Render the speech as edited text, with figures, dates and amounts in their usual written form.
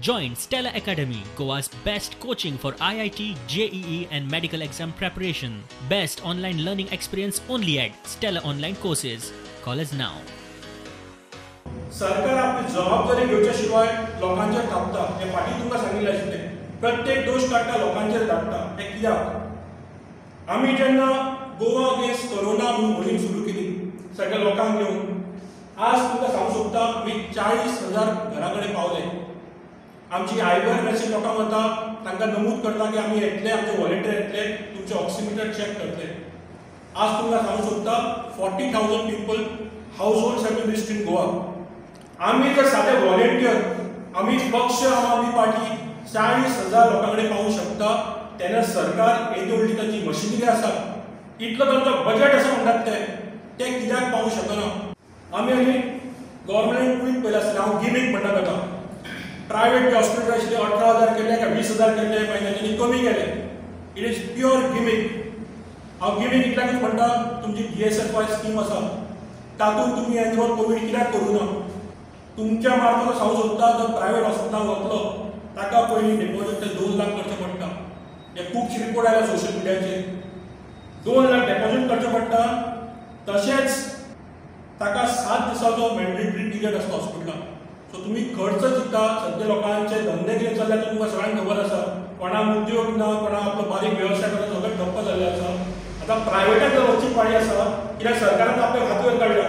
Join Stella Academy, Goa's best coaching for IIT, JEE and medical exam preparation. Best online learning experience only at Stella Online Courses. Call us now. सरकार आपली जबाबदारी घेवच्या शिवाय लोकांचेर थापता हें फाटीं तुमकां सांगिल्लें आशिल्लें. प्रत्येक दोश काडटा, लोकांचेर काडटा. हें कित्याक? आमी जेन्ना गोवा अगेन्स्ट कोरोना म्हणून मोहीम सुरू केली सगळ्या लोकांक घेवन, आज तुमकां सांगूंक सोदता आमी 40,000 घरा कडेन पावले. आमची आयवर मॅसेज लोकांक वता, तांकां नमूद करता की आमी येतले, आमचे व्हॉलेंटियर येतले, तुमचे ऑक्सिमिटर चॅक करतले. आज तुमकां सांगूंक सोदता 40,000 people household have been reached in Goa. आमी जर सादे व्हॉलेंटियर, आमी पक्ष, आम आदमी पार्टी 40,000 लोकां कडेन पावूंक शकता तेन्ना सरकार येदी व्हडली तांची मशिनरी आसा, इतलो तांचो बजेट आसा म्हणटात ते कित्याक पावूंक शकना? आमी आनी गव्हर्मेंट ट्वीट पळयला आसतलें, हांव गिमीक म्हणटा ताका. प्रायवेट जे हॉस्पिटल आशिल्ले 18,000 केले काय 20,000 केले, मागीर तांच्यांनी कमी केले. It is pure gimmick. हांव गिमीक इतल्याकूच म्हणटा, तुमची DSFY scheme आसा तातूंत तुमी एनरोल कोवीड कित्याक करूं ना? तुमच्या मार्फत सांगूंक सोदता, जर प्रायवेट हॉस्पिटलांत वतलो ताका पयलीं डिपॉझीट ते 2 लाख करचें पडटा. हे खुबशे रिपोर्ट आयल्या सोशल मिडियाचेर. 2 लाख डिपॉझीट करचें पडटा, तशेंच ताका 7 दिसाचो मॅन्डेटरी पिरियड आसता हॉस्पिटलांत. सो तुमी खर्च चिंता, सद्या लोकांचे धंदे कितें चल्ल्या तुमकां सगळ्यांक खबर आसा. कोणाक उद्योग ना, कोणाक आपलो बारीक वेवसाय करता, सगळें ठप्प जाल्लें आसा. आतां प्रायवेटाक जर वचची पाळी आसा, कित्याक सरकारान आपले हात वयर काडल्या.